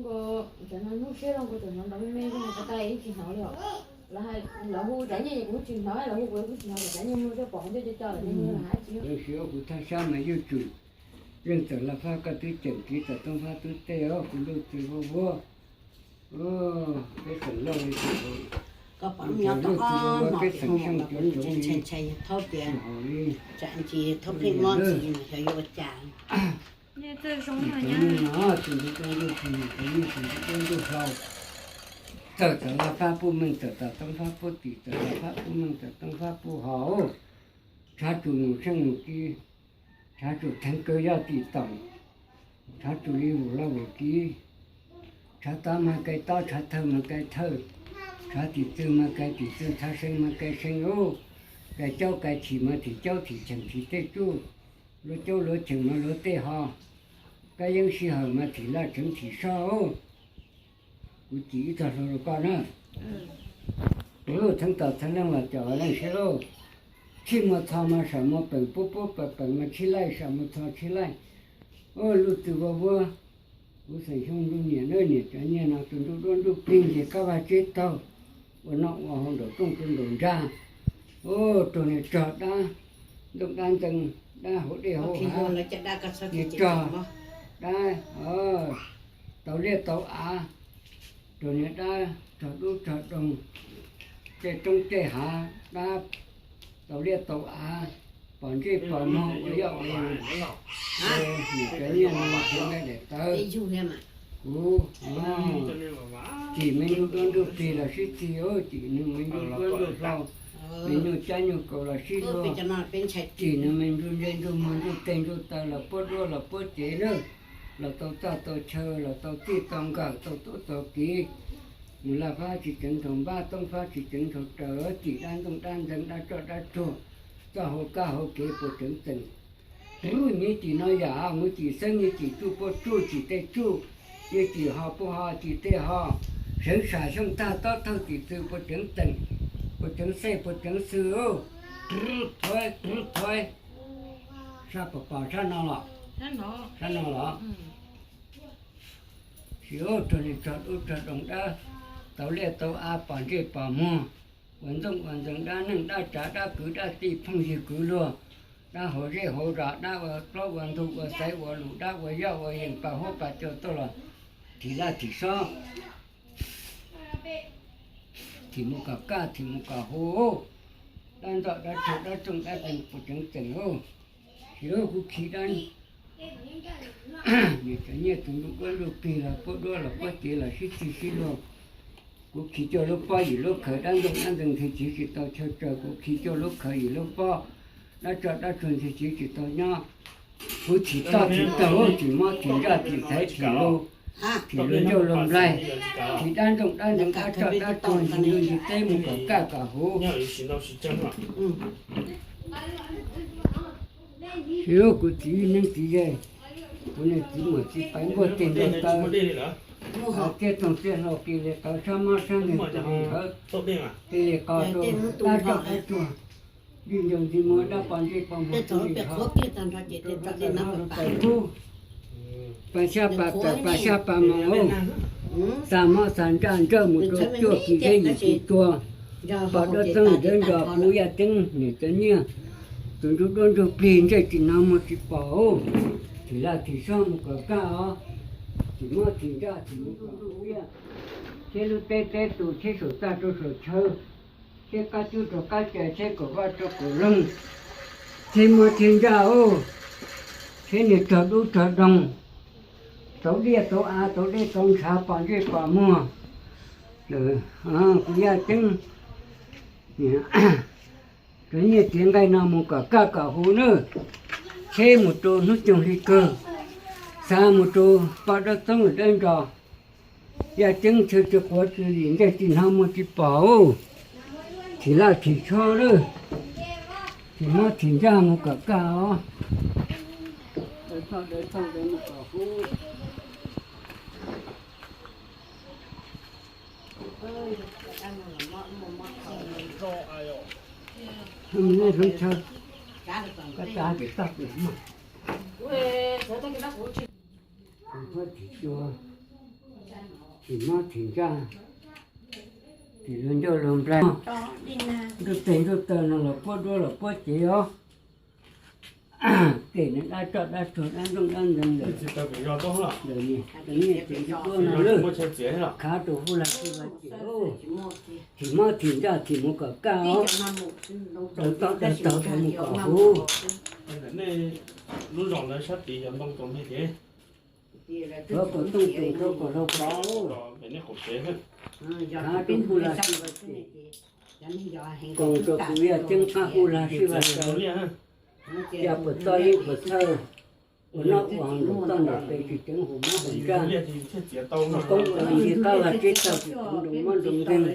Cov no hnub siab zoo kuv tseem hnov nrov me me zoo ko tas ib tsis hnov li os. Lawv hu tsav nyiaj kuv tsis hnov, lawv hu kuv kuv tsis hnov, cov tsav nyiaj muag coj pom ncauj coj coj lawm, nyiaj muag hais tsis. Lawv siv kuv thaj sab mas yuj tsum, yeej txawm laj fab koj twb ceem kiv txawm toob fab twb tej os kuv lub tw vuab vuab. Peb xeem loj li peb xeem xyoo cov tsoom li haus li. Tus ntuj dua ntuj plig, tus ntuj dua ntuj plig, tus ntuj dua ntuj hlau. Txawm txawm laj fab pub meej, txawm txawm toob fab pub tim, txawm laj fab pub meej, txawm toob fab pub haus. Tshav tsum num seej num ci, tshav tsum theev kaw yoj tim toom, tshav tsum li vus loj vus kiv, tshav tob mag kais tob, tshav thawj mag kais thawj, tshav tim txwv mag kais tim txwv, tshav seev mag kais seev ub, kais caub kais chim mag thim caub thim cheem thim tej tsuj, luag caub luag cheem mag luag tej ho, kab yeeb sij hawm mag thim laj tseev thim sob ub. Kuv cim ib txog hlo rau koj na. Tus lub theev tom theev leej los cov leej siab lauj. Tshij muag txho mas sam muag peem, pub pub peem peem mas tshij laij, sam muag txho tshij laij. Ua lub tw vuab vuab. Kuv xeem xyoo ntuj niam na, niam cov nyiaj no tus ntuj duab ntuj plig nce kab vaj tsib taug, ua noj ua haus nraum rooj rau nraum nrag. Ua rog niag rog dab ntooj dab ntxees, dab hauv dej hauv hav, niag rog dab tau liaj tau av, rog niag dab rog dub rog doog, tej roob tej hav dab tau liaj tau av, pom ntsej pom muag ua yoj ua yus. Niam cov nyiaj no nqaij daim tawv. Kuv cim me ntuj duab ntuj plig los sib txig, cim nws me ntuj duab ntuj hlau, me nyuj cab nyuj kaus los sib luag, cim nws me ntuj ntsej ntuj muag ntuj teg ntuj taw los puab duab los puab cev lawm, los tau txoj tau chaw los tau txij tau nkawm tau tub tau kiv. Mus laj fab tsis ceev nraug npab, toob fab tsis ceev nraug raws, cim dab ntooj dab ntxees dab tsoj dab tsuag, txoj hau kab hau kev puas tseev txeem. Ub, nyiaj cim no yam mus cim xeeb, nyiaj cim tsuj puab tsuj, cim tej tsuj, nyiaj cim ho puab ho, cim tej ho, seev sam xyooj tag tob thawj tim txwv puas tseev txeem, puas tseev xej puas tseev xwb. Thov, thov, sab pom pom sab no los, sab no los. Sis ub, rog niag rog dub rog doog dab tau liaj tau av, pom ntsej pom muag, ua ntxooj ua ntxees dab neej dab tsav dab kwv dab tij phooj ywg kwv luag, dab hauv zej hauv zos, dab ua plaub ua ntug ua xaiv ua lus, dab ua yoj ua yees, pas huab pas cua tuaj los thim laj thim sob, thim mus kom kaj thim mus kom huv, dab ntxoog dab tsuag dab tsoog dab tsees puas tseev txeem. Sis ub, kuv khi dab, niam cov nyiaj tus ntuj duab ntuj plig los puab duab los puab cev los sib txig sib luag. Kuv khi cuaj lub pob yim lub khawv, dab ntooj dab ntxees nthe tsiv tsis tau chaw raws, kuv khi cuaj lub khawv yim lub pob, dab tsoj dab tsuag nthe tsiv tsis tau nyob. Kuv thim toj thim taug, thim mob thim ntsaj thim xaiv thim lus, thim lus ncauj lus nplaig, thim dab ntooj dab ntxees dab tsoj dab tsuag ntxhi ntuj ntxhi teb mus kom kaj kom huv. Sis ub, kuv txiv neeb txiv yaig, kuv niag txiv muam txiv pais npuaj teg npuaj taw, txiaj toog txiaj hlau, qis li qawv sab mob sab nkeeg, tus hau nthawv, qis li qos rau dab tsoj dab tsuag, ntij ncaus ntxi muag dab pos ntsej pos muag, tus li hov, rau hauv tawm hauv tawm kub, pas xyab pas tawm pas xyab pas moos, xa mob xa ntsaj ntsawj mus rau cuaj kis zeb yim kis tua, pom dawb txeeb dawb nro kuv yaj ceeb niam cov nyiaj, tus ntsuj duab ntsuj plig ntsej tsis hnov muag tsis pom, thim laj thim sob mus kom kaj os, thim mob thim ntsaj thim mus kom kuv yaj, thiab lub teb teb tus thiab saum txaj rau saum chaw, thiab qab cub rau qab cai thiab kaum vaj rau kaum loog, thiab mob thiab ntsaj os, thiab niag rog dub rog doog, tauv liaj tauv av tauv dej tauv ntshav pom ntsej pom muag, kuv yaj ceeb, cov nyiaj txiag nqaij no mus kom kaj kom huv nawb, thiab mus rau hnub coog hli kawg, xa mus rau poj dawb txoob dawb nro, yaj ceeb chaw tsis quav tsis lim ntsej tsis hnov muag tsis pom, thim laj thim tsho lawm, thim mob thim ntsaj mus kom kaj os. Hloov chaw, koj tsa pem toj pem maj, thim cua, Thim mob thim ntsaj, thim lug ncauj lug nplaig, ntuj teg ntuj taw no los puab duab los puab cev os. Kem no dab tsog dab tsuag dab ntsoog dab ntxeev ntawm nyiaj txiag duab no lawm, khav rua Hub Laj Sij Vaj Cem. Thim mob thim ntsaj thim mus kom kaj os, daws toj daws taug rua mus kom huv. Lub zos ntawd sab tid yog ntoo txaus nteg ces rov kom tooj tus rov kom laug pov, khav rua Hub Laj Sij Vaj Cem, koom rua kuv yog ceeb qab Hub Laj Sij Vaj Cem, yog puas txawj yeeb puas txhawj, ua noj ua haus nraum toj nraum pes tsis ceev huv mob huv ntsaj, koob ua ncig qab vaj tsib taug tsis ceev nroos mob nroos nkeeg.